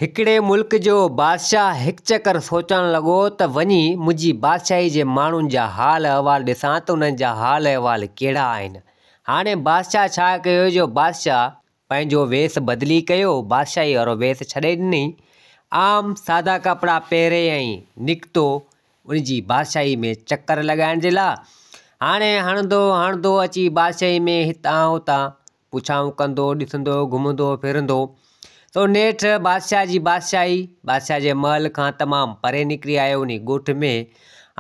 هڪڙي ملڪ جو بادشاهه هڪ چڪر سوچڻ لڳو ته وڃي منهنجي بادشاهي جي ماڻهن جا حال احوال ڏسان ته انهن جا حال احوال ڪهڙا آهن. هاڻي بادشاهه ڇا ڪيو جو بادشاهه پنهنجو ويس بدلي ڪيو، بادشاهي وارو ويس ڇڏي ڏني، عام سادا ڪپڙا پهري ۽ نڪتو ان جي بادشاهي ۾ چڪر لڳائڻ جي لاء. هاڻي هڻندو هڻندو اچي بادشاهي ۾ هتان هتان پڇائون ڪندو، ڏسندو، گهمندو ڦرندو، سو نيٺ بادشاهه جي بادشاهي، بادشاهه جي محل کان تمام پري نڪري آيو انهي ڳوٺ ۾.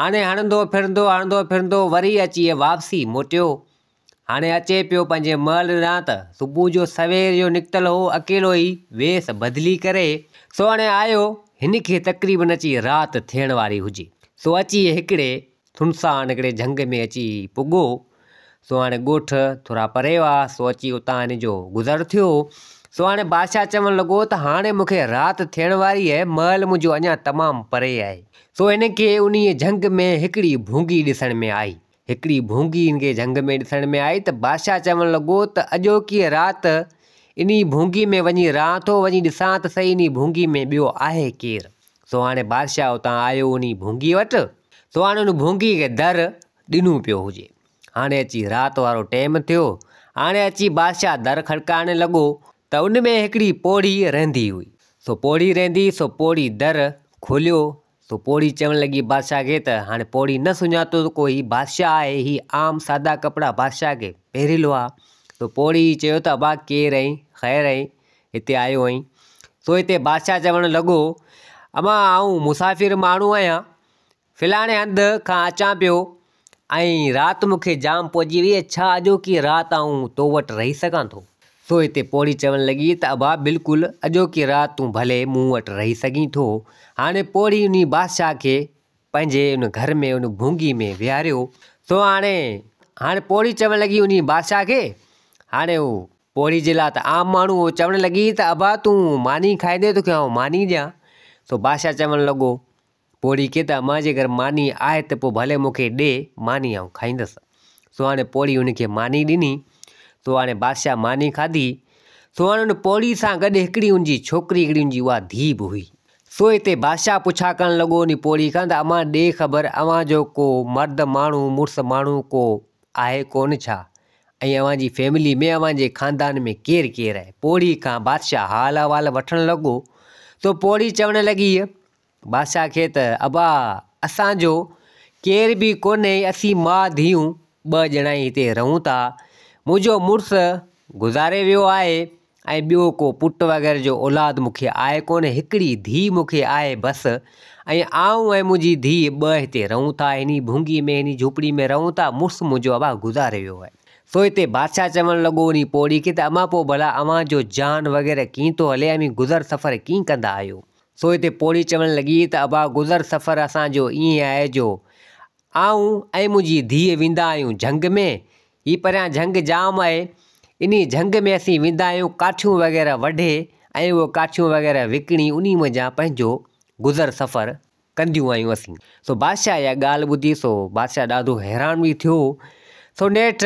هاڻي هڻندو ڦرندو، هڻندو ڦرندو وري اچي واپسي موٽيو. هاڻي اچي پيو پنهنجي محل ڏانهن ته صبح جو سوير جو نڪتل هو اڪيلو ئي ويس بدلي ڪري، سو هاڻي آيو، هن کي تقريبن اچي رات ٿيڻ واري هجي، سو اچي هڪڙي سنسان هڪڙي جهنگ ۾ اچي پڳو، سو هاڻي ڳوٺ ٿورا پري هئا، سو اچي اتان هن جو گذر ٿيو. سو هاڻي بادشاهه چوڻ لڳو ته هاڻي مون کي رات ٿيڻ واري آهي، محل منهنجو اڃا تمام پري آهي. سو هن کي انهيء جهنگ ۾ هڪڙي ڀونگي ڏسڻ ۾ آئي. هڪڙي ڀونگي هن کي جهنگ ۾ ڏسڻ ۾ آئي ته بادشاهه چوڻ لڳو ته اڄوڪيء رات انهيء ڀونگي ۾ وڃي رهان ٿو، وڃي ڏسان ته سهي انهيء ڀونگي ۾ ٻيو آهي ڪير؟ سو هاڻي بادشاهه اتان آيو انهي ڀونگي وٽ، سو هاڻي ان ڀونگي کي در ڏنو پيو هجي. هاڻي اچي رات وارو ٽيم ٿيو، هاڻي اچي بادشاهه در کڙڪائڻ لڳو ته ان ۾ هڪڙي پوڙهي رهندي هئي. سو پوڙهي رهندي، سو پوڙهي در کوليو، سو پوڙهي چوڻ لڳي بادشاهه کي ته هاڻي پوڙهي نه سڃاتو ته ڪو هي بادشاهه آهي، هي عام سادا ڪپڙا بادشاهه کي پهريل هئا. سو پوڙهي چيو ته ابا ڪير آهين، خير آهين؟ هتي آيو آهين؟ سو هتي بادشاهه چوڻ لڳو، امان آئون مسافر ماڻهو آهيان، فلاڻي هنڌ کان اچان پيو ۽ رات مون کي جام پئجي وئي آهي، ڇا اڄوڪي رات آئون تو وٽ رهي سگهان ٿو؟ سو هتي پوڙهي چوڻ لڳي ته ابا بلڪل اڄوڪي رات تون ڀلي مون وٽ رهي سگهين ٿو. هاڻي پوڙهي انهي بادشاهه کي پنهنجي ان گهر ۾ ان ڀونگي ۾ ويهاريو. سو هاڻي هاڻي پوڙهي چوڻ لڳي انهي بادشاهه کي، هاڻي هو پوڙهي جي لاء ته عام ماڻهو هو، چوڻ لڳي ته ابا تون ماني کائيندين توکي آئون ماني ڏيان. سو بادشاهه چوڻ لڳو پوڙهي کي ته امان جيڪر ماني آهي ته پوء ڀلي مون کي ڏي ماني آئون کائيندس. سو هاڻي پوڙهي هن کي ماني ڏني. سو هاڻي بادشاهه ماني کاڌي. سو هاڻي ان پوڙهي سان گڏ هڪڙي هن جي ڇوڪري هڪڙي هن جي اها ڌيء به هئي. سو هتي بادشاهه پڇا ڪرڻ لڳو انهي پوڙهي کان ته امان ڏي خبر اوهان جو ڪو مرد ماڻهو مڙس ماڻهو ڪو آهي ڪونه ڇا؟ ۽ اوهان جي فيملي ۾ اوهان جي خاندان ۾ ڪير ڪير آهي؟ پوڙهي کان بادشاهه حال احوال وٺڻ لڳو ته پوڙهي چوڻ لڳي بادشاهه کي ته ابا اسان جو ڪير به ڪونهي اسين ماء ڌيئون ٻه ڄڻا ئي هتي رهون ٿا منهنجو مڙس گذاري ويو آهي ۽ ٻيو ڪو پٽ وغيره جو اولاد مون کي آهي ڪونه، هڪڙي ڌيء مون کي آهي بس، ۽ آئون ۽ منهنجي ڌيء ٻه هتي رهون ٿا، هني ڀونگي ۾ هني جهوپڙي ۾ رهون ٿا، مڙس منهنجو ابا گذاري ويو آهي. سو هتي بادشاهه چوڻ لڳو انهي پوڙهي کي ته امان پوء ڀلا اوهان جو جان وغيره ڪيئن ٿو هلي، اوهين گذر سفر ڪيئن ڪندا آهيو؟ سو هتي پوڙهي چوڻ لڳي ته ابا گذر سفر اسان جو ائين آهي جو آئون ۽ منهنجي ڌيء ويندا آهيون جهنگ ۾، هي پريان جهنگ جام آهي، انهي جهنگ ۾ اسين ويندا آهيون ڪاٺيون وغيره وڍي ۽ اهو ڪاٺيون وغيره وڪڻي انهي منجهان پنهنجو گذر سفر ڪنديون آهيون اسين. سو بادشاهه اها ڳالهه ٻڌي سو بادشاهه ڏاڍو حيران به ٿيو. سو نيٺ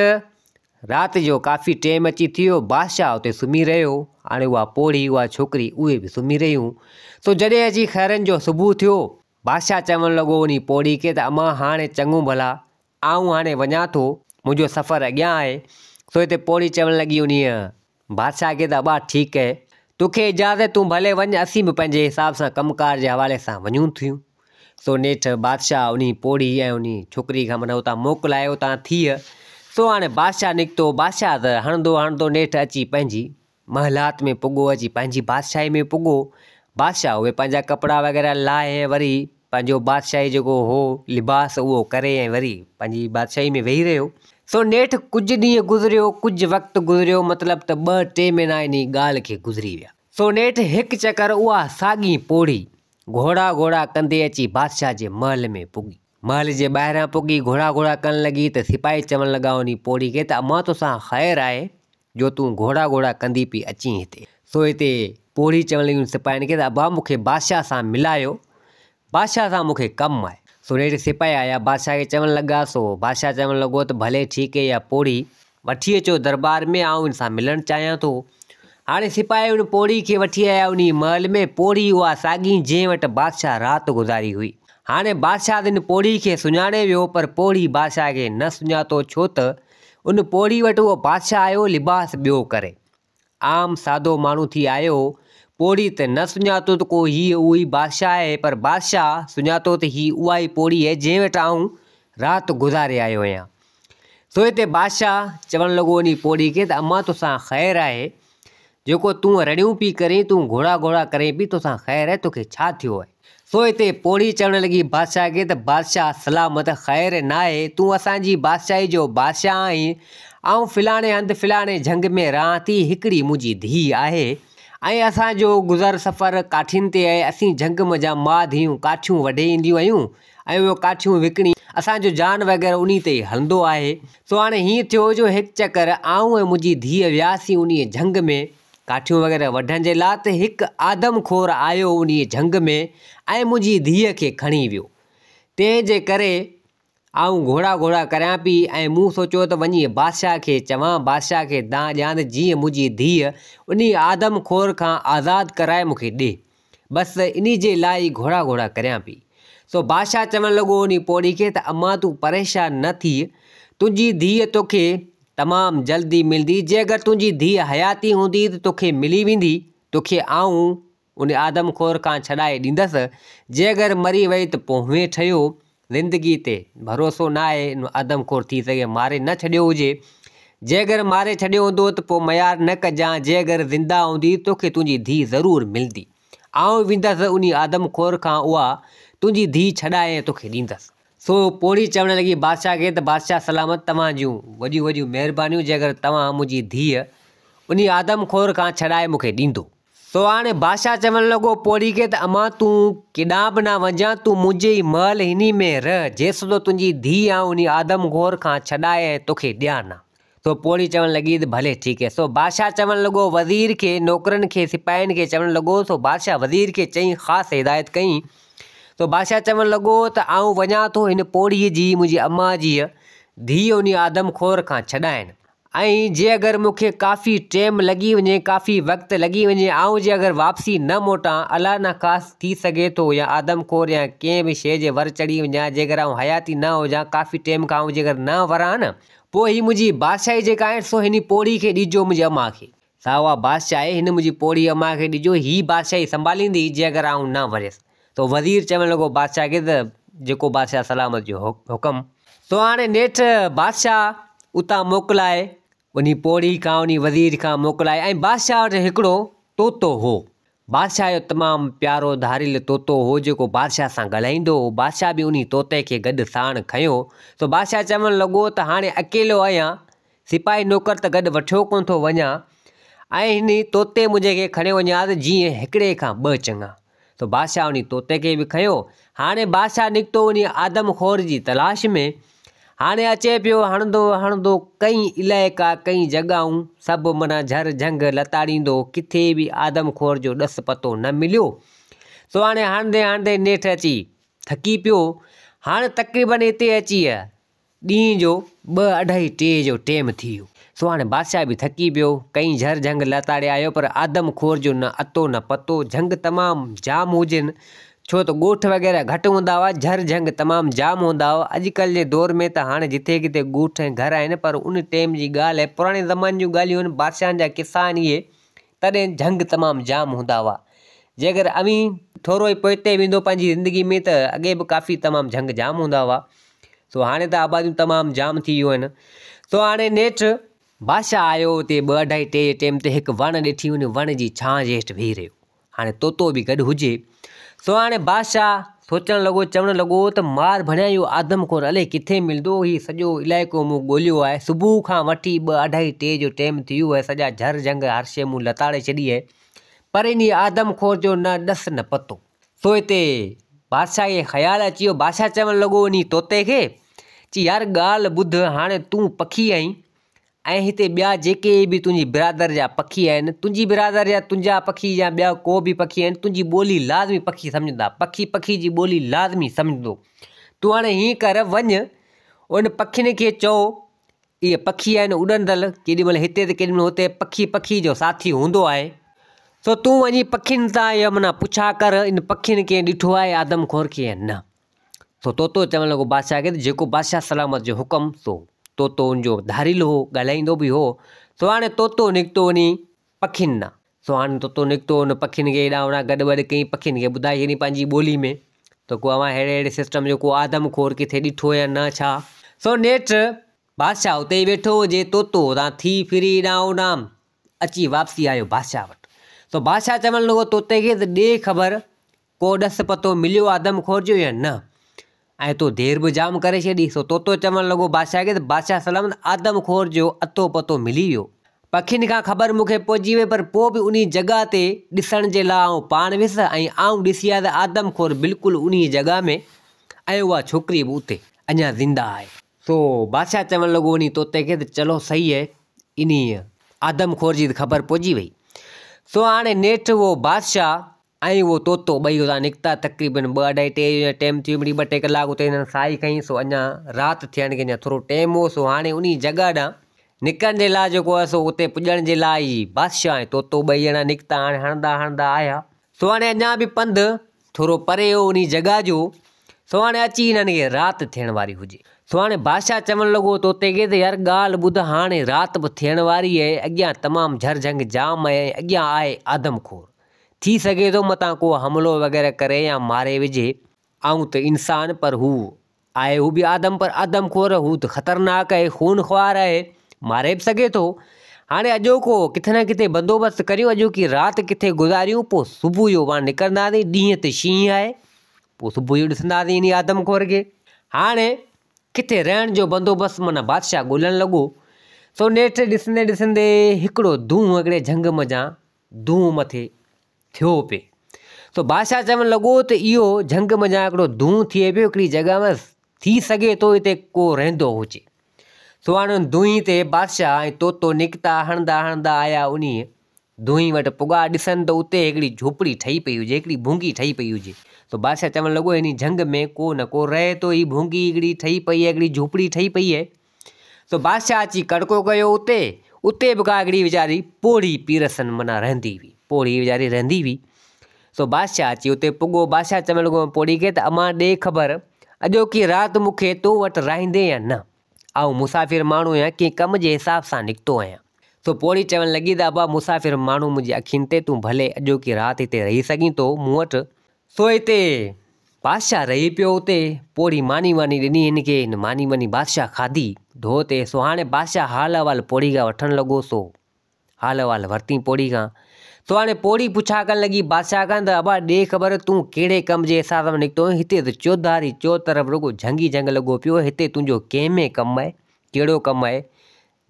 رات جو ڪافي ٽيم اچي ٿيو، بادشاهه اتي سمهي رهيو، هاڻي اها پوڙهي اها ڇوڪري اهي به سمهي رهيون. سو جڏهن اچي خيرن جو صبح ٿيو، بادشاهه چوڻ لڳو انهي پوڙهي کي ته امان هاڻي چڱو ڀلا آئون هاڻي وڃان ٿو، منهنجو سفر اڳيان آهي. سو هتي پوڙهي چوڻ لڳي انهيء بادشاهه کي ته ابا ٺيڪ اهي، توکي اجازت تون ڀلي وڃ، اسين به پنهنجي حساب سان ڪم ڪار جي حوالي سان وڃون ٿيون. سو نيٺ بادشاهه انهي پوڙهي ۽ انهي ڇوڪري کان معنيٰ اتان موڪلائي اتان ٿيء. سو هاڻي بادشاهه نڪتو، بادشاهه ته هڻندو هڻندو نيٺ اچي پنهنجي محلات ۾ پڳو اچي پنهنجي بادشاهي ۾ پڳو. بادشاهه اهي پنهنجا ڪپڙا وغيره لاهي ۽ وري پنهنجو بادشاهي جيڪو هو لباس اهو ڪري ۽ وري پنهنجي بادشاهي ۾ ويهي رهيو. سو نيٺ ڪجهه ڏينهن گذريو، ڪجهه وقت گذريو، مطلب ته ٻه ٽي مهينا انهي ڳالهه کي گذري ويا. سو نيٺ هڪ چڪر اها ساڳي پوڙهي گهوڙا گهوڙا ڪندي اچي بادشاهه جي محل ۾ پڳي. محل جي ٻاهران پڳي گهوڙا گهوڙا ڪرڻ لڳي ته سپاهي چوڻ لڳا انهي پوڙهي کي ته امان توسان خير آهي جو تون گهوڙا گهوڙا ڪندي پئي اچين هتي. سو هتي پوڙهي چوڻ لڳي انهن سپاهين کي ته ابا مون کي بادشاهه سان ملايو، بادشاهه سان مون کي ڪم آهي. سو نيٺ سپاهي آيا بادشاهه کي چوڻ لڳا، سو بادشاهه چوڻ لڳو ته ڀلي ٺيڪ اها پوڙهي وٺي اچو دربار ۾ آئون ان سان ملڻ چاهيان ٿو. هاڻي سپاهي ان پوڙهي کي وٺي آيا انهي محل ۾، پوڙهي اها ساڳي جنهن وٽ بادشاهه رات گذاري هئي. هاڻي بادشاهه ته ان پوڙهي کي سڃاڻي ويو پر پوڙهي بادشاهه کي نه سڃاتو ڇو ته ان پوڙهي وٽ اهو بادشاهه آيو لباس ٻيو ڪري. عام سادو ماڻهو ٿي آيو هو. پوڙهي ته نه سڃاتو ته ڪو هيء اهو ئي بادشاهه آهي پر بادشاهه سڃاتو ته هي اها ئي پوڙهي آهي جنهن وٽ آئون رات گذاري آيو آهيان. سو هتي بادشاهه چوڻ لڳو انهي پوڙهي کي ته امان توسان خير آهي، جيڪو تون رڙيون پي ڪرين، تون گهوڙا گهوڙا ڪرين پي، توسان خير آهي، توکي ڇا ٿيو آهي؟ سو هتي پوڙهي چوڻ لڳي بادشاهه کي ته بادشاهه سلامت خير ناهي، تون اسان جي بادشاهي جو بادشاهه آهين، آئون فلاڻي هنڌ فلاڻي جهنگ ۾ رهان ٿي، هڪڙي منهنجي ڌيء آهي ۽ اسان جو گذر سفر ڪاٺين تي آهي، اسين جهنگ منجهان ماء ڌيئون ڪاٺيون وڍي اينديون آهيون، ۽ اهو ڪاٺيون وڪڻي اسان جو جان وغيره انهي تي ئي هلندو آهي. سو هاڻي هيئن ٿيو جو هڪ چڪر آئون ۽ منهنجي ڌيء وياسين انهيء جهنگ ۾ ڪاٺيون وغيره وڍڻ جي لاء ته هڪ آدم خور آيو انهيء جهنگ ۾ ۽ منهنجي ڌيء کي کڻي ويو. تنهن جي ڪري آئون گهوڙا گهوڙا ڪريان پئي ۽ مون سوچيو ته وڃي بادشاهه کي چوان، بادشاهه کي دانهن ڏيان ته جيئن منهنجي ڌيء انهيء آدم خور کان آزاد ڪرائي مون کي ڏي. بس انهي جي لاء ئي گهوڙا گهوڙا ڪريان پئي. سو بادشاهه چوڻ لڳو انهي پوڙهي کي ته امان تون پريشان نه ٿيء، تنهنجي ڌيء توکي تمام جلدي ملندي، جي اگر تنهنجي ڌيء حياتي هوندي ته توکي ملي ويندي، توکي آئون ان آدم خور کان ڇڏائي ڏيندس، جي اگر مري وئي ته پوء هونئن ٺهيو، زندگي تي ڀروسو نه آهي، ان آدم خور ٿي سگهي ماري نه ڇڏيو هجي، جي اگر ماري ڇڏيو هوندو ته پوء ميار نه ڪجان، جي اگر زنده هوندي توکي تنهنجي ڌيء ضرور ملندي. آئون ويندس انهي آدم خور کان اها تنهنجي ڌيء ڇڏائي ۽ توکي ڏيندس. سو پوڙهي چوڻ لڳي بادشاهه کي ته بادشاهه سلامت توهان جون وڏيون وڏيون مهربانيون جي اگر توهان منهنجي ڌيء انهي آدم خور کان ڇڏائي مون کي ڏيندو. سو هاڻي بادشاهه چوڻ لڳو پوڙهي کي ته امان تون ڪيڏانهن به نه وڃجان، تون منهنجي ئي محل هني ۾ رهه، جيستائين تنهنجي ڌيء آئون انهي آدم خور کان ڇڏائي ۽ توکي ڏيان نه. سو پوڙهي چوڻ لڳي ته ڀلي ٺيڪ هي. سو بادشاهه چوڻ لڳو وزير کي، نوڪرن کي، سپاهين کي چوڻ لڳو، سو بادشاهه وزير کي چئي خاص هدايت ڪئي. سو بادشاهه چوڻ لڳو ته آئون وڃان ٿو هن پوڙهي جي منهنجي امان جي ڌيء انهي آدم خور کان ڇڏائڻ. ۽ جي اگر مون کي ڪافي ٽيم لڳي وڃي، ڪافي وقت لڳي وڃي، آئون جي اگر واپسي نه موٽان، الله نه خواست ٿي سگهي ٿو يا آدم خور يا ڪنهن به شيء جي ور چڙهي وڃان، جي اگر آئون حياتي نه هجان، ڪافي ٽيم کان آئون جي اگر نه وران نه، پوء هي منهنجي بادشاهي جيڪا آهي سو هن پوڙهي کي ڏجو منهنجي امان کي. سا اها بادشاهي هن منهنجي پوڙهي امان کي ڏجو، هي بادشاهي سنڀاليندي، جي اگر آئون نه وريس. سو وزير چوڻ لڳو بادشاهه کي ته جيڪو بادشاهه سلامت جو حڪم. سو هاڻي نيٺ بادشاهه اتان موڪلائي انهي پوڙهي کان انهي وزير کان موڪلائي ۽ بادشاهه وٽ هڪڙو طوطو هو. بادشاهه جو تمام پيارو ڌاريل طوطو هو جيڪو بادشاهه سان ڳالهائيندو هو. بادشاهه به انهي طوطي کي گڏ ساڻ کنيو. سو بادشاهه چوڻ لڳو ته هاڻي اڪيلو آهيان سپاهي نوڪر ته گڏ وٺيو ڪونه ٿو وڃان ۽ هن طوطي منهنجي کي کڻيو وڃان ته جيئن هڪڙي کان ٻه چڱا. سو بادشاهه انهي طوطي کي به کنيو. هاڻي بادشاهه نڪتو انهي آدم خور جي تلاش ۾. هاڻي اچي پيو هڻندو هڻندو ڪئين علائقا ڪئين جڳهائون سڀ معنيٰ جهر جهنگ لتاڙيندو ڪٿي به آدم خور جو ڏس پتو نه مليو. سو هاڻي هڻندي هڻندي نيٺ اچي ٿڪي پيو. هاڻي تقريبن اتي اچي ڏينهن جو ٻه اڍائي ٽي جو ٽيم ٿي ويو. سو هاڻي بادشاهه به ٿڪي پيو. ڪئين جهر جهنگ لتاڙي آيو پر آدم خور جو نه اتو نه پتو. جهنگ تمام جام هجن ڇو ته ڳوٺ وغيره گهٽ هوندا هئا. جهر جهنگ تمام جام هوندا هئا. اڄڪلهه جي دور ۾ ته هاڻي جٿي ڪٿي ڳوٺ ۽ گهر آهن پر ان ٽيم جي ڳالهه آهي پراڻي زماني جون ڳالهيون آهن بادشاهن جا قصا آهن اهي تڏهن جهنگ تمام جام هوندا هئا. جيڪر اوهين ٿورو ئي پوئتي ويندو پنهنجي زندگي ۾ ته اڳي به ڪافي تمام جهنگ جام هوندا هئا. سو هاڻي ته آباديون تمام جام ٿي ويون آهن. سو هاڻي نيٺ بادشاهه آيو اتي ٻه اڍائي ٽي جي ٽيم تي هڪ وڻ ڏٺي ان وڻ جي ڇانء جي هيٺ ويهي رهيو. هاڻي طوطو به گڏ هجي. سو هاڻي بادشاهه سوچڻ لڳو چوڻ لڳو ته مار ڀڻيا اهو آدم خور الائي ڪٿي ملندو هي سڄو علائقو مون ڳوليو آهي صبح کان وٺي ٻه اڍائي ٽي جو ٽيم ٿي ويو آهي سڄا جهر جهنگ هر شيء مون لتاڙي ڇڏي آهي پر انهي آدم خور جو نه ڏس نه پتو. سو اتي بادشاهه کي خيال اچي ويو، بادشاهه چوڻ لڳو انهي طوطي کي، چي يار ڳالهه ٻڌ هاڻي تون پکي آهين ۽ هتي ٻيا جيڪي به تنهنجي برادر جا پکي آهن، تنهنجي برادر جا تنهنجا پکي يا ٻيا ڪو به پکي آهن، تنهنجي ٻولي لازمي پکي سمجهندا، پکي پکي جي ٻولي لازمي سمجهندو. تون هاڻي هيئن ڪر وڃ ان پکين کي چئو اهي پکي آهن اڏندل، ڪيڏي مهل هتي ته ڪيڏي مهل هتي، پکي پکي جو ساٿي هوندو آهي. سو تون وڃي پکين تان اها معنيٰ پڇا ڪر، ان پکين ڪنهن ڏٺو آهي آدم خور کي يا نه؟ سو طوطو چوڻ لڳو بادشاهه کي ته جيڪو بادشاهه سلامت جو حڪم، سو طوطو ان جو ڌاريل هو، ڳالهائيندو به هو. سو هاڻي طوطو نڪتو وڃي پکين ڏانهن. سو هاڻي طوطو نڪتو، ان پکين کي هيڏانهن هوڏانهن گڏ وڏ ڪيائين، پکين کي ٻڌائي ڇڏيائين پنهنجي ٻولي ۾ ته ڪو اوهان ههڙي ههڙي سسٽم جو ڪو آدم خور ڪٿي ڏٺو يا نه ڇا؟ سو نيٺ بادشاهه اتي ئي ويٺو هو، جي طوطو هتان ٿي ڦري هيڏانهن هوڏانهن اچي واپسي آيو بادشاهه وٽ. سو بادشاهه چوڻ لڳو طوطي کي ته ڏي خبر ڪو ڏس پتو مليو آدم خور جو يا نه؟ ۽ تو دير به جام ڪري ڇڏي. سو طوطو چوڻ لڳو بادشاهه کي ته بادشاهه سلامت آدم خور جو اتو پتو ملي ويو. پکين کان خبر مون کي پئجي وئي پر پوء به انهي جڳهه تي ڏسڻ جي لاء آئون پاڻ ويس ۽ آئون ڏسي آيس ته آدم خور بلڪل انهي جڳهه ۾ ۽ اها ڇوڪري به اتي اڃا زنده آهي. سو بادشاهه چوڻ لڳو انهي طوطي کي ته چلو صحيح آهي انهي آدم خور جي ته خبر پئجي وئي. سو هاڻي نيٺ اهو بادشاهه ۽ اهو طوطو ٻئي اتان نڪتا، تقريبن ٻه اڍائي ٽي جو ٽيم ٿي ويو، مڙئي ٻه ٽي ڪلاڪ اتي هنن ساهي کنئي، سو اڃا رات ٿيڻ کي اڃا ٿورو ٽيم هو، سو هاڻي انهي جڳهه ڏانهن نڪرڻ جي لاء جيڪو آهي سو اتي پڄڻ جي لاء ئي بادشاهه ۽ طوطو ٻئي ڄڻا نڪتا، هاڻي هڻندا هڻندا آيا، سو هاڻي اڃا به پنڌ ٿورو پري هو انهي جڳهه جو، سو هاڻي اچي هنن کي رات ٿيڻ واري هجي. سو هاڻي بادشاهه چوڻ لڳو طوطي کي ته يار ڳالهه ٻڌ هاڻي رات به ٿيڻ واري آهي، اڳيان تمام جهر جهنگ جام آهي ۽ اڳيان آهي آدم خور، ٿي سگهي ٿو متان ڪو حملو وغيره ڪري يا ماري وجهي. آئون ته انسان پر هو آهي هو به آدم پر آدم خور هو ته خطرناڪ آهي خون خوار آهي ماري به سگهي ٿو. هاڻي اڄوڪو ڪٿي نه ڪٿي بندوبست ڪريون اڄوڪي رات ڪٿي گذاريون پوء صبح جو پاڻ نڪرنداسين ڏينهن ته شينهن آهي پوء صبح جو ڏسنداسين انهي آدم خور کي. هاڻي ڪٿي رهڻ جو بندوبست معنيٰ بادشاهه ڳولڻ لڳو سو نيٺ ڏسندي ڏسندي هڪڙو دونهون هڪڙي جهنگ منجهان دونهون مٿي ٿيو پئي. سو بادشاهه چوڻ لڳو ته اهو جهنگ منجهان هڪڙو دونهون ٿئي پيو هڪڙي جڳهه ۾ ٿي سگهي ٿو هتي ڪو رهندو هجي. سو هاڻي ان دونهين تي بادشاهه ۽ طوطو نڪتا هڻندا هڻندا آيا انهيء دونهين وٽ پڳا ڏسن ته اتي هڪڙي جهوپڙي ٺهي پئي هجي هڪڙي ڀونگي ٺهي پئي هجي. سو بادشاهه چوڻ لڳو هن جهنگ ۾ ڪو نه ڪو رهي ٿو هي ڀونگي هڪڙي ٺهي پئي آهي هڪڙي جهوپڙي ٺهي پئي آهي. سو بادشاهه اچي ڪڙڪو ڪيو اتي، اتي به ڪا هڪڙي ويچاري پوڙهي پيرسن معنيٰ رهندي هئي، پوڙهي ويچاري رهندي هئي. سو بادشاهه اچي اتي پڳو، بادشاهه چوڻ لڳو پوڙهي کي ته امان ڏي خبر، اڄوڪي رات مون کي تون وٽ رهائيندين يا نه؟ آئون مسافر ماڻهو آهيان، ڪنهن ڪم جي حساب سان نڪتو آهيان. سو پوڙهي چوڻ لڳي ته ابا مسافر ماڻهو منهنجي اکين تي، تون ڀلي اڄوڪي رات هتي رهي سگهين ٿو مون وٽ. سو هتي بادشاهه رهي پيو اتي پوڙهي ماني واني ڏني هن کي هن ماني واني بادشاهه کاڌي ڍو تي سو هاڻي بادشاهه حال احوال پوڙهي کان وٺڻ لڳو سو حال احوال ورتين پوڙهي کان سو هاڻي پوڙهي پڇا ڪرڻ لڳي بادشاهه کان ته ابا ڏي خبر تون ڪهڙي ڪم جي حساب سان نڪتو آهين هتي ته چوڌاري چوطرف رڳو جهنگ ئي جهنگ لڳو پيو هتي تنهنجو ڪنهن ۾ ڪم آهي ڪهڙو ڪم آهي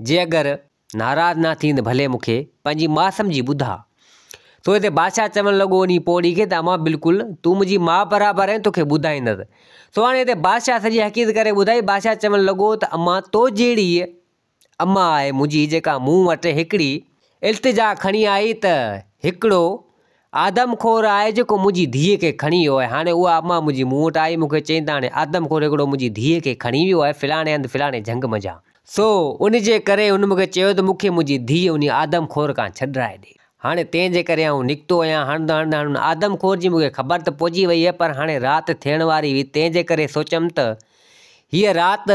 جي اگر ناراض نه ٿين ته ڀلي مون کي پنهنجي ماء سمجهي ٻڌاء. سو هتي بادشاهه چوڻ لڳو انهي پوڙهي کي ته امان بلڪل تون منهنجي ماء برابر آهين توکي ٻڌائيندس. سو هاڻي هتي بادشاهه سڄي حقيقت ڪري ٻڌائي. بادشاهه چوڻ لڳو ته امان تو جهڙي امان آهي منهنجي جيڪا مون وٽ هڪڙي التجا کڻي آئي ته هڪڙو آدم خور آهي جيڪو منهنجي ڌيء کي کڻي ويو آهي. هاڻي اها امان منهنجي مون وٽ آئي، مون کي چيائين ته هاڻي آدم خور هڪڙو منهنجي ڌيء کي کڻي ويو آهي، فلاڻي هنڌ فلاڻي جهنگ منجهان. سو ان جي ڪري هن مون کي چيو ته مون کي منهنجي ڌيء انهي آدم خور کان ڇڏرائي ڏي. هاڻي تنهن جي ڪري آئون نڪتو آهيان. هڻندي هڻندي هاڻي ان آدم خور جي مون کي خبر ته پئجي وئي آهي، پر هاڻي رات ٿيڻ واري هئي، تنهن جي ڪري سوچيم ته هيء رات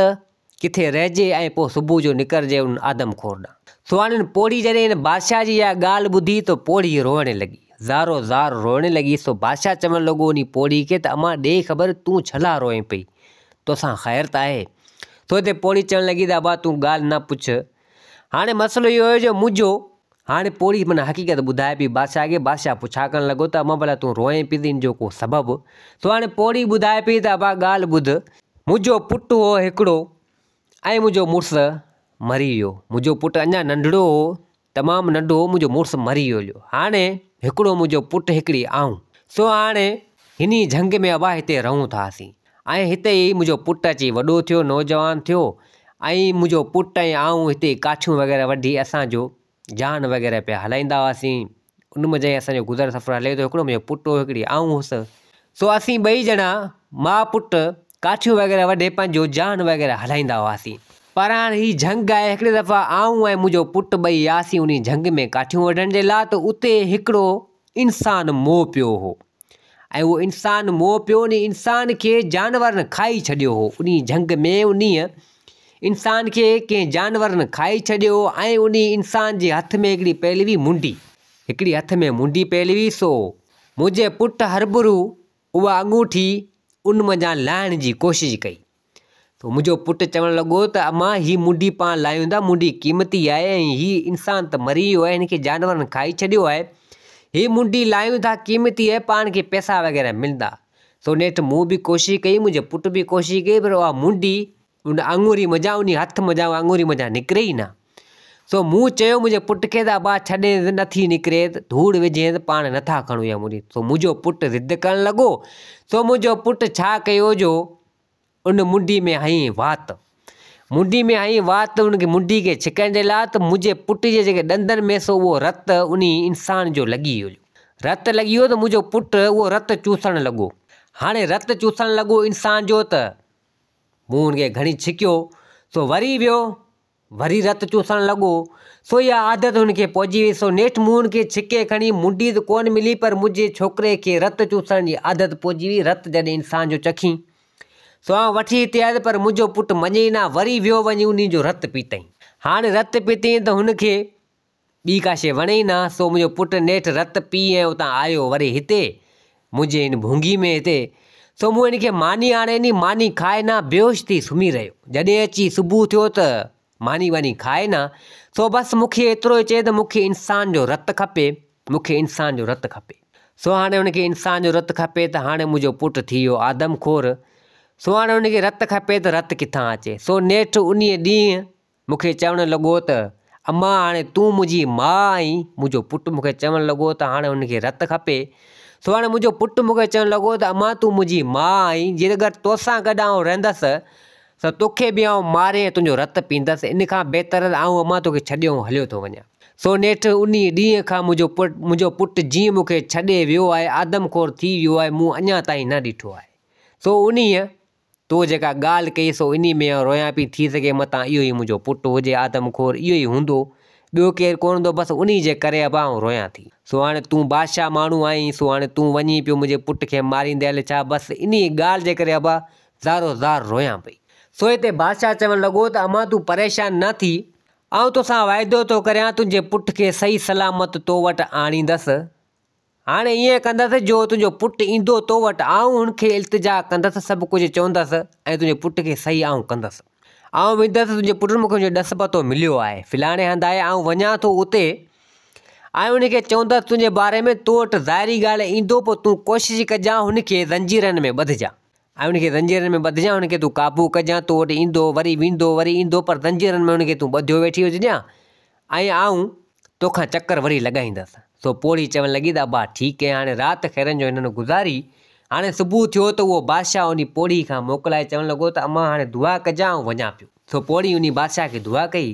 ڪٿي رهجي ۽ پوء صبح جو نڪرجي ان آدم خور ڏانهن. سو هاڻي ان پوڙهي جڏهن هن بادشاهه جي اها ڳالهه ٻڌي ته پوڙهي روئڻ لڳي. زارو زار روئڻ لڳي. سو بادشاهه چوڻ لڳو انهي پوڙهي کي ته امان ڏي خبر تون ڇلا روئين پئي؟ توسان خير ته آهي؟ سو هتي پوڙهي چوڻ لڳي ته ابا تون ڳالهه نه پڇ. هاڻي مسئلو اهو آهي جو منهنجو. هاڻي پوڙهي معنيٰ حقيقت ٻڌائي پئي بادشاهه کي. بادشاهه پڇا ڪرڻ لڳو ته امان ڀلا تون روئين پئي ته ان جو ڪو سبب؟ سو هاڻي پوڙهي ٻڌائي پئي ته ابا ڳالهه ٻڌ. منهنجو پٽ هو هڪڙو ۽ منهنجو مڙس مري ويو. منهنجو پٽ اڃا ننڍڙو هو، تمام ننڍو هو، منهنجو مڙس مري ويو هليو. هاڻي هڪڙو منهنجو پٽ هڪڙي آئون. سو هاڻي هن ئي جهنگ ۾ ابا هتي رهون ٿا اسين ۽ هتي ئي منهنجو پٽ اچي وڏو ٿيو، نوجوان ٿيو ۽ منهنجو پٽ ۽ آئون هتي ڪاٺيون وغيره وڍي اسان جو جان وغيره پيا هلائيندا هئاسين، ان منجهان ئي اسان جو گذر سفر هلي ٿو، هڪڙو منهنجو پٽ هو، هڪڙي آئون هوس، سو اسين ٻئي ڄڻا ماء پٽ ڪاٺيون وغيره وڍي پنهنجو جان وغيره هلائيندا هئاسين. پر هاڻ هي جهنگ آهي، هڪڙي دفعا آئون ۽ منهنجو پٽ ٻئي وياسين انهي جهنگ ۾ ڪاٺيون وڍڻ جي لاء ته اتي هڪڙو انسان مئو پيو هو ۽ اهو انسان مئو پيو انهي انسان کي جانورن کائي ڇڏيو هو انهي جهنگ ۾ انهي انسان کي ڪنهن جانورن کائي ڇڏيو هو ۽ انهي انسان جي هٿ ۾ هڪڙي پيل هئي منڊي هڪڙي هٿ ۾ منڊي پيل هئي سو منهنجي پٽ هربرو اها اڱوٺي ان منجهان لاهڻ جي ڪوشش ڪئي ته منهنجو پٽ چوڻ لڳو ته امان هي منڊي پاڻ لاهيون ٿا، منڊي قيمتي آهي ۽ هي انسان ته مري ويو آهي، هن کي جانورن کائي ڇڏيو آهي، هي منڊي لاهيون ٿا قيمتي آهي پاڻ کي پئسا وغيره ملندا. سو نيٺ مون به ڪوشش ڪئي، منهنجي پٽ به ڪوشش ڪئي پر اها منڊي ان آڱوري منجهان انهي هٿ منجهان اها آڱوري منجهان نڪري ئي نه. سو مون چيو منهنجي پٽ کي ته ابا ڇڏينس نٿي نڪري ته ڌوڙ وجهينس پاڻ نٿا کڻون اها منڊي. سو منهنجو پٽ ضد ڪرڻ لڳو، سو منهنجو پٽ ڇا ڪيو جو ان منڊي ۾ هنئين وات. منڊي ۾ هنئين وات ان کي منڊي کي ڇڪڻ جي لاء ته منهنجي پٽ جي جيڪي ڏندن ۾ سو اهو رت انهي انسان جو لڳي ويو. رت لڳي ويو ته منهنجو پٽ اهو رت چوسڻ لڳو. هاڻي رت چوسڻ لڳو انسان جو ته مون ان کي گهڻي ڇڪيو سو وري ويو وري رت چوسڻ لڳو، سو اها عادت هن کي پئجي وئي، سو نيٺ مون هن کي ڇڪي کڻي منڊي ته ڪونه ملي پر منهنجي ڇوڪري کي رت چوسڻ جي عادت پئجي وئي، رت جڏهن انسان جو چکين، سو آئون وٺي هتي آيس پر منهنجو پٽ مڃي ئي نه، وري ويو وڃي انهي جو رت پيتائين. هاڻي رت پيتائين ته هن کي ٻي ڪا شيء وڻي ئي نه، سو منهنجو پٽ نيٺ رت پي ۽ اتان آيو وري هتي، منهنجي هن ڀونگي ۾ هتي، سو مون هن کي ماني آڻي ڏني، ماني کائي نه بيهوش ٿي سمهي رهيو، جڏهن اچي صبح ٿيو ته ماني واني کائي نه، سو بس مون کي ايترو ئي چئي ته مون کي انسان جو رت کپي، مون کي انسان جو رت کپي. سو هاڻي هن کي انسان جو رت کپي ته هاڻي منهنجو پٽ ٿي ويو آدم خور، سو هاڻي هن کي رت کپي ته رت ڪٿان اچي، سو نيٺ انهيء ڏينهن مون کي چوڻ لڳو ته، امان هاڻي تون منهنجي ماء آهين، منهنجو پٽ مون کي چوڻ لڳو ته هاڻي هن کي رت کپي، سو هاڻي منهنجو پٽ مون کي چوڻ لڳو ته امان تون منهنجي ماء آهين، جيڪر توسان گڏ آئون رهندس ته توکي به آئون ماري ۽ تنهنجو رت پيندس، ان کان بهتر ته آئون امان توکي ڇڏيو هليو ٿو وڃان. سو نيٺ انهيء ڏينهن کان منهنجو پٽ منهنجو پٽ جيئن مون کي ڇڏي ويو آهي، آدم خور ٿي ويو آهي، مون اڃا تائين نه ڏٺو آهي. سو انهيء تو جيڪا ڳالهه ڪئي سو انهي ۾ آئون رويان پئي، ٿي سگهي متان اهو ئي منهنجو پٽ هجي، آدم خور اهو ئي هوندو، ٻيو ڪير ڪونه هوندو، بس انهي جي ڪري ابا آئون رويان ٿي. سو هاڻي تون بادشاهه ماڻهو آهين، سو هاڻي تون وڃين پيو منهنجي پٽ کي ماريندين الئي ڇا، بس انهي ڳالهه جي ڪري ابا زارو زار رويان پئي. سو هتي بادشاهه چوڻ لڳو ته امان تون پريشان نه ٿي، آئون توسان واعدو ٿو ڪريان تنهنجي پٽ کي صحيح سلامت تو وٽ آڻيندس، هاڻي ائين ڪندس جو تنهنجو پٽ ايندو تو وٽ، آئون هن کي التجا ڪندس، سڀ ڪجهه چوندس ۽ تنهنجي پٽ کي صحيح آئون ڪندس. آئون ويندس تنهنجي پٽ مون کي ان جو ڏس پتو مليو آهي، فلاڻي هنڌ آهي، آئون وڃان ٿو اتي ۽ ان کي چوندس تنهنجي باري ۾ تو وٽ ظاهري ڳالهه ايندو پوء تون ڪوشش ڪجان هن کي زنجيرن ۾ ٻڌجان ۽ ان کي زنجيرن ۾ ٻڌجان هن کي تون قابو ڪجان تو وٽ ايندو وري ويندو وري ايندو پر زنجيرن ۾ هن کي تون ٻڌيو ويٺي هججان ۽ آئون توکان چڪر وري لڳائيندس. سو پوڙهي چوڻ لڳي ته ابا ٺيڪ اهي هاڻي رات خيرن جو هنن گذاري. هاڻي صبح ٿيو ته اهو بادشاهه انهي پوڙهي کان موڪلائي چوڻ لڳو ته امان هاڻي دعا ڪجان آئون وڃان پيو. سو پوڙهي انهي بادشاهه کي دعا ڪئي.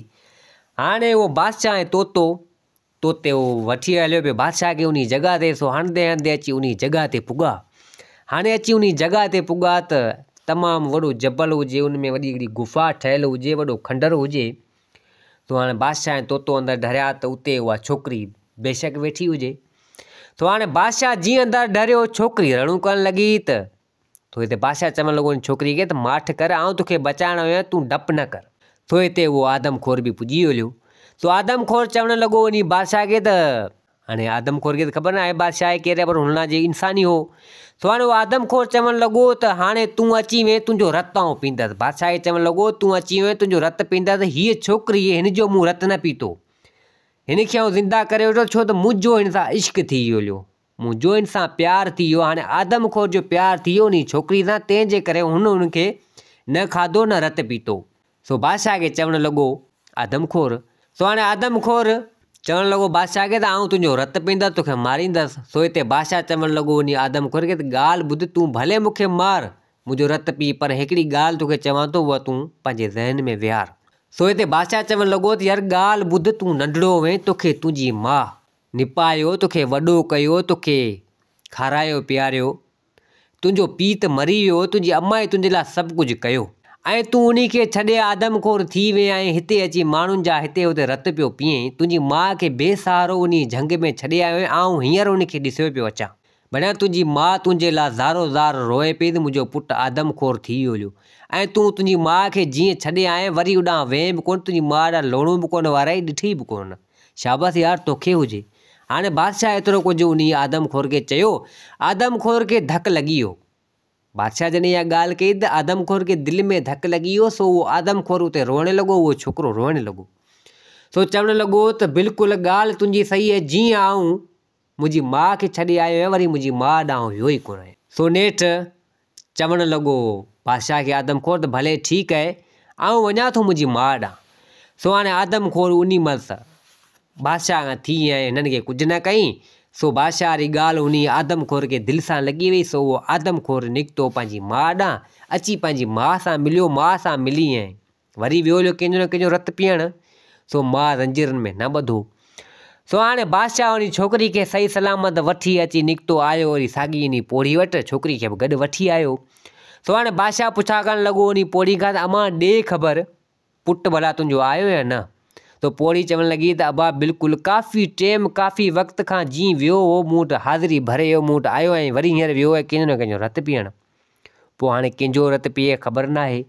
هاڻي اهو بادشاهه ۽ طوطو، طوطي اهو وٺي هليو پيو بادشاهه کي انهي جڳهه تي سو هڻندي هڻندي اچي انهي جڳهه تي پڳا. هاڻي اچي انهي جڳهه تي پڳا ته تمام وڏو جبل هجي ان ۾ وڏي هڪڙي گفا ٺهيل هجي وڏو کنڊر هجي. سو هاڻي بادشاهه ۽ طوطو اندر ڍريا ته اتي اها ڇوڪري بيشڪ ويٺي هجي. سو هاڻي بادشاهه جيئن اندر ڍريو، ڇوڪري رڙون ڪرڻ لڳي ته سو هتي بادشاهه چوڻ لڳو ان ڇوڪري کي ته ماٺ ڪر، آئون توکي بچائڻ آيو آهيان، تون ڊپ نه ڪر. سو هتي اهو آدم خور به پڄي هليو. سو آدم خور چوڻ لڳو انهي بادشاهه کي ته هاڻي آدم خور کي ته خبر ناهي بادشاهه ڪير آهي پر هن جي انساني هو. سو هاڻي اهو آدم خور چوڻ لڳو ته هاڻي تون اچي وئين تنهنجو رت آئون پيندس. بادشاهه کي چوڻ لڳو تون اچي وئين تنهنجو رت پيندس هيء ڇوڪري هن جو مون رت نه پيتو. هن کي آئون زنده ڪري ويٺو ڇو ته منهنجو هن سان عشق ٿي ويو هليو. منهنجو هن سان پيار ٿي ويو. هاڻي آدم خور جو پيار ٿي ويو انهي ڇوڪري سان تنهن جي ڪري هن هن کي نه کاڌو نه رت پيتو. سو بادشاهه کي چوڻ لڳو، آدم خور! سو هاڻي آدم خور چوڻ لڳو بادشاهه کي ته آئون تنهنجو رت پيندس، توکي ماريندس. سو هتي بادشاهه چوڻ لڳو انهي آدم خور کي ته ڳالهه ٻڌ، تون ڀلي مون کي مار، منهنجو رت پي، پر هڪڙي ڳالهه توکي چوان ٿو، اها تون پنهنجي ذهن ۾ ويهار. سو هتي بادشاهه چوڻ لڳو ته يار ڳالهه ٻڌ، تون ننڍڙو هئين، توکي تنهنجي ماء نپايو، توکي وڏو ڪيو، توکي کارايو پياريو، تنهنجو پيء ته مري ويو، تنهنجي امان ئي تنهنجي لاء سڀ ڪجهه ڪيو. ۽ تون انهي کي ڇڏي آدم خور ٿي وئين ۽ هتي اچي ماڻهن جا هتي هتي رت پيو پيئين، تنهنجي ماء کي بي سهارو انهي جهنگ ۾ ڇڏي آيو آهين، آئون هينئر ان کي ڏسيو پيو اچان. ڀڻيا تنهنجي ماء تنهنجي لاء زارو زار روئي پئي ته منهنجو پٽ آدم خور ٿي ويو هليو ۽ تون تنهنجي ماء کي جيئن ڇڏي آئين وري اڏانهن وئين به ڪونه، تنهنجي ماء ڏانهن لوڻو به ڪونه واريائين، ڏٺئي به ڪونه. شابس يار توکي هجي. هاڻي بادشاهه ايترو ڪجهه انهي آدم خور کي چيو، آدم خور کي ڌڪ لڳي ويو. بادشاهه جڏهن اها ڳالهه ڪئي ته آدم خور کي دل ۾ ڌڪ لڳي ويو سو اهو آدم خور اتي روئڻ لڳو اهو ڇوڪرو روئڻ لڳو سو چوڻ لڳو ته بلڪل ڳالهه تنهنجي صحيح آهي جيئن آئون منهنجي ماء کي ڇڏي آيو آهيان وري منهنجي ماء ڏانهن ويو ئي ڪونه آهيان. سو نيٺ چوڻ لڳو بادشاهه کي آدم خور ته ڀلي ٺيڪ آهي آئون وڃان ٿو منهنجي ماء ڏانهن. سو هاڻي آدم خور انهي مهل بادشاهه کان ٿي ۽ هنن کي ڪجهه نه ڪيائين، سو بادشاهه واري ڳالهه انهيء آدم خور کي دل سان لڳي وئي، سو اهو آدم خور نڪتو پنهنجي ماء ڏانهن، اچي پنهنجي ماء سان مليو، ماء سان ملي ۽ وري ويو هليو ڪنهن جو نه ڪنهن جو رت پيئڻ، سو ماء زنجيرن ۾ نه ٻڌو. سو هاڻي بادشاهه انهي ڇوڪري کي صحيح سلامت وٺي اچي نڪتو آيو وري ساڳي انهي پوڙهي وٽ، ڇوڪري کي به گڏ وٺي آيو. سو هاڻي بادشاهه پڇا ڪرڻ لڳو انهي پوڙهي کان ته امان ڏي خبر، پٽ ڀلا تنهنجو آيو يا نه؟ ته پوڙهي چوڻ لڳي ته ابا بلڪل ڪافي ٽيم ڪافي وقت کان جيئن ويو هو مون وٽ حاضري ڀري ويو مون وٽ آيو ۽ وري هينئر ويو آهي ڪنهن جو نه ڪنهن جو رت پيئڻ. پوء هاڻي ڪنهن جو رت پيئي خبر ناهي.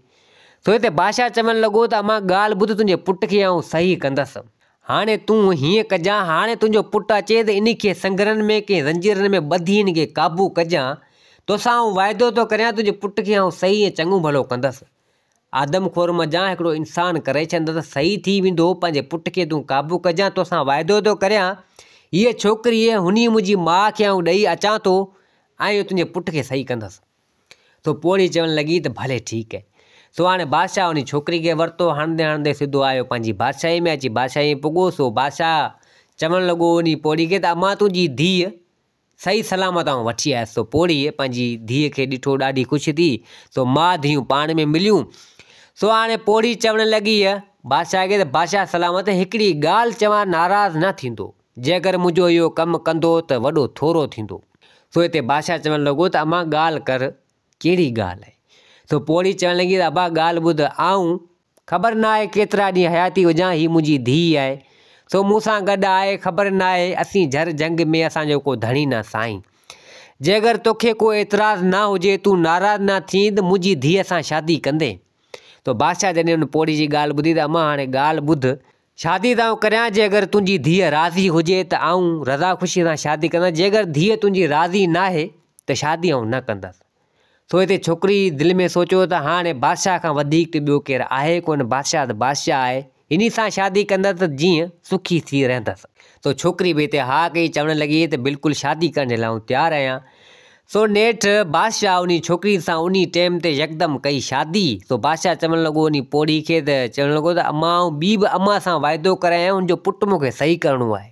سو هتي بادشاهه چوڻ لڳو ته امان ڳالهه ٻڌ تنهنجي پٽ کي آئون صحيح ڪندس. هاڻي تون هيئن ڪجان هاڻي تنهنجو پٽ اچي ته انهي کي سنگهرن ۾ ڪنهن زنجيرن ۾ ٻڌي هن کي قابو ڪجان. توسان آئون واعدو ٿو ڪريان تنهنجي پٽ کي آئون صحيح ۽ چڱو ڀلو ڪندس. آدم خور منجهان هڪڙو انسان ڪري ڇڏندس ته صحيح ٿي ويندو، پنهنجي پٽ کي تون قابو ڪجان، توسان واعدو ٿو ڪريان، هيء ڇوڪريء هني منهنجي ماء کي آئون ڏئي اچان ٿو ۽ اهو تنهنجي پٽ کي صحيح ڪندس. سو پوڙهي چوڻ لڳي ته ڀلي ٺيڪ آهي. سو هاڻي بادشاهه انهي ڇوڪري کي ورتو، هڻندي هڻندي سڌو آيو پنهنجي بادشاهيء ۾ اچي بادشاهيء ۾ پڳو، سو بادشاهه چوڻ لڳو انهي پوڙهي کي ته امان تنهنجي ڌيء صحيح سلامت آئون وٺي آيس. سو پوڙهيء پنهنجي ڌيء کي ڏٺو ڏاڍي خوش ٿي. سو ماء ڌيئون پاڻ ۾ مليون. سو هاڻي پوڙهي چوڻ لڳي بادشاهه کي ته بادشاهه سلامت هڪڙي ڳالهه چوان ناراض نه ٿيندو. جيڪر منهنجو اهو ڪم ڪندو ته وڏو ٿورو ٿيندو. سو هتي بادشاهه چوڻ لڳو ته امان ڳالهه ڪر ڪهڙي ڳالهه آهي؟ سو پوڙهي چوڻ لڳي ته ابا ڳالهه ٻڌ آئون خبر ناهي ڪيترا ڏينهن حياتي هجان، هي منهنجي ڌيء آهي، سو مون سان گڏ آهي، خبر ناهي اسين جھر جھنگ ۾ اسان جو ڪو ڌڻي نه سائين. جيڪر توکي ڪو اعتراض نه هجي، تون ناراض نه ٿين ته منهنجي ڌيء سان شادي ڪندين؟ تو بادشاهه جڏهن ان پوڙهي جي ڳالهه ٻڌي ته امان هاڻي ڳالهه ٻڌ، شادي ته آئون ڪريان جيڪر تنهنجي ڌيء راضي هجي ته آئون رضا خوشيء سان شادي ڪندس، جيڪر ڌيء تنهنجي راضي ناهي ته شادي آئون نه ڪندس. سو هتي ڇوڪري دل ۾ سوچيو ته هاڻي بادشاهه کان وڌيڪ ته ٻيو ڪير آهي ڪونه، بادشاهه ته بادشاهه آهي، انهي سان شادي ڪندس ته جيئن سکي ٿي رهندس. سو ڇوڪري به هتي ها ڪئي، چوڻ لڳي ته بلڪل شادي ڪرڻ جي لاء آئون تيار آهيان. سو نيٺ بادشاهه انهي ڇوڪري سان انهي ٽيم تي يڪدم ڪئي شادي. سو بادشاهه چوڻ لڳو انهي پوڙهي کي ته چوڻ لڳو ته امان آئون ٻي به امان سان واعدو ڪرايان ان جو پٽ مون کي صحيح ڪرڻو آهي.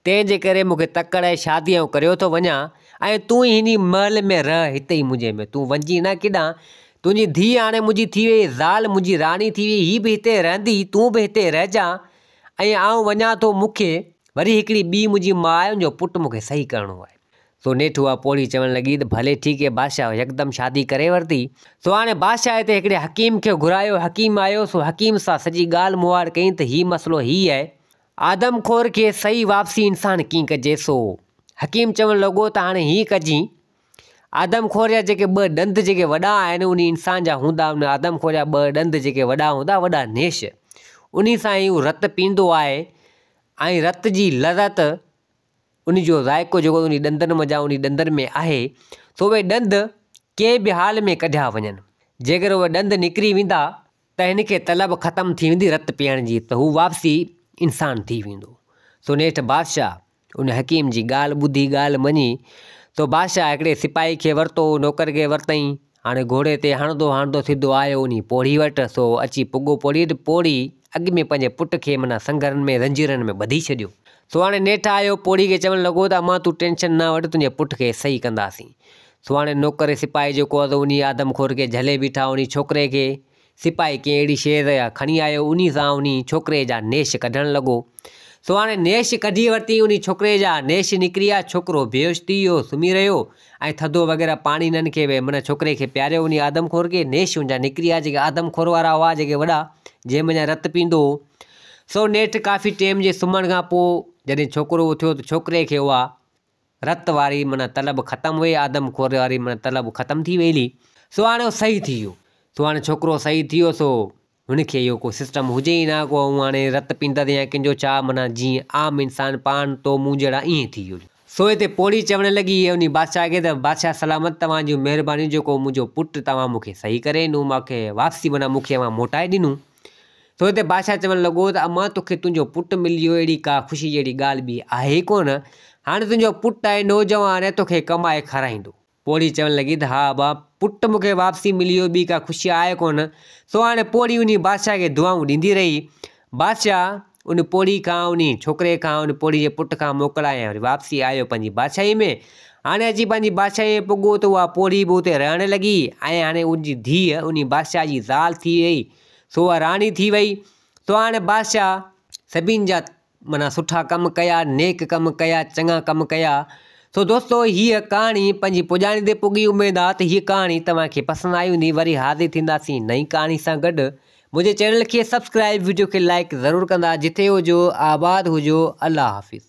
تنهن جي ڪري مون کي تڪڙ آهي شادي آئون ڪريو ٿو وڃان ۽ تون ئي هن محل ۾ رهه هتي ئي منهنجي ۾ تون وڃجين نه ڪيڏانهن تنهنجي ڌيء هاڻي منهنجي ٿي ويئي زال منهنجي راڻي ٿي ويئي هي به هتي رهندي تون به هتي رهجان ۽ آئون وڃان ٿو مون کي وري هڪڙي ٻي منهنجي ماء آهي ان جو پٽ مون کي صحيح ڪرڻو آهي. سو نيٺ اها پوڙهي چوڻ لڳي ته ڀلي ٺيڪ اي بادشاهه يڪدم شادي ڪري ورتي. سو هاڻي بادشاهه هتي هڪڙي حڪيم کي گهرايو حڪيم آيو سو حڪيم سان سڄي ڳالهه مهاڙ ڪيائين ته هي مسئلو هي آهي آدم خور کي صحيح واپسي انسان ڪيئن ڪجي سو حڪيم چوڻ لڳو ته هاڻي هيئن ڪجين آدم خور جا جيڪي ٻه ڏند جيڪي وڏا آهن انهي انسان جا هوندا ان آدم خور جا ٻه ڏند جيڪي وڏا هوندا وڏا نيش انهي سان ئي هو رت پيندو آهي ۽ رت جي لذت ان جو ذائقو جيڪو انهي ڏندن منجهان انهي ڏندن ۾ آهي سو اهي ڏند ڪنهن به حال ۾ ڪڍيا وڃن جيڪر اهي ڏند نڪري ويندا ته هن کي طلب ختم ٿي ويندي رت پيئڻ جي ته هو واپسي انسان ٿي ويندو. سو نيٺ بادشاهه ان حڪيم جي ڳالهه ٻڌي ڳالهه مڃي سو بادشاهه هڪڙي سپاهي کي ورتو نوڪر کي ورتائين هاڻي گهوڙي تي هڻندو هڻندو سڌو آيو انهي پوڙهي وٽ سو اچي پڳو پوڙهي وٽ پوڙهي اڳ ۾ پنهنجي پٽ کي معنيٰ سنگهرن ۾ زنجيرن ۾ ٻڌي ڇڏيو سو هاڻي نيٺ آيو پوڙهي کي چوڻ لڳو ته امان تون ٽينشن نه وٺ تنهنجي پٽ کي صحيح ڪنداسين. سو هاڻي نوڪر سپاهي جيڪو آهي سو انهي آدم خور کي جهلي بيٺا انهي ڇوڪري کي سپاهي ڪنهن اهڙي شيء کڻي آيو انهي سان انهي ڇوڪري جا نيش ڪڍڻ لڳو. سو هاڻي نيش ڪڍي ورتي انهي ڇوڪري جا، نيش نڪري آ، ڇوڪرو بيهوش ٿي ويو، سمهي رهيو ۽ ٿڌو وغيره پاڻي هنن کي معنيٰ ڇوڪري کي پياريو انهي آدم خور کي، نيش ان جا نڪري آ جيڪي آدم خور وارا هئا جيڪي وڏا جنهن منجهان رت پيندو هو. سو نيٺ ڪافي ٽيم جي سمهڻ کان پوء جڏهن ڇوڪرو اٿيو ته ڇوڪري کي اها رت واري معنيٰ طلب ختم هئي، آدم خور واري معنيٰ طلب ختم ٿي وئي هلي، سو هاڻي هو صحيح ٿي ويو. سو هاڻي ڇوڪرو صحيح ٿي ويو سو هن کي اهو ڪو سسٽم هجي ئي نه ڪو آئون هاڻي رت پيندس يا ڪنهن جو ڇا معنيٰ جيئن عام انسان پاڻ تو مون جهڙا ائين ٿي ويو. سو هتي پوڙهي چوڻ لڳي انهي بادشاهه کي ته بادشاهه سلامت توهان جون مهربانيون جيڪو منهنجو پٽ توهان مون کي صحيح ڪري ڏنو مان کي واپسي معنيٰ مون کي اوهان موٽائي ڏنو. سو هتي بادشاهه چوڻ لڳو ته امان توکي تنهنجو پٽ ملي ويو اهڙي ڪا خوشي جهڙي ڳالهه ٻي آهي ئي ڪونه هاڻي تنهنجو پٽ آهي نوجوان آهي توکي ڪمائي کارائيندو. پوڙهي چوڻ لڳي ته ها ابا، پٽ مون کي واپسي ملي ويو، ٻي ڪا خوشي آهي ڪونه. سو هاڻي پوڙهي انهي بادشاهه کي دعائون ڏيندي رهي. بادشاهه ان پوڙهي کان، انهي ڇوڪري کان، ان پوڙهي جي پٽ کان موڪلائي ۽ وري واپسي آيو پنهنجي بادشاهي ۾. هاڻي اچي پنهنجي بادشاهي ۾ پڳو ته اها پوڙهي به اتي رهڻ لڳي ۽ هاڻي ان جي ڌيء انهي بادشاهه جي زال ٿي وئي. سو اها راڻي ٿي وئي. سو هاڻي بادشاهه سڀني جا معنيٰ سٺا ڪم ڪيا، نيڪ ڪم ڪيا، چڱا ڪم ڪيا. سو دوستو هيء ڪهاڻي پنهنجي پڄاڻي تي پڳي اميد آ ته هيء ڪهاڻي توهان کي پسند آئي هوندي وري حاضر ٿينداسين نئين ڪهاڻي سان گڏ منهنجي چينل کي سبسڪرائب وڊيو کي لائيڪ ضرور ڪندا جتي هجو آباد هجو الله حافظ.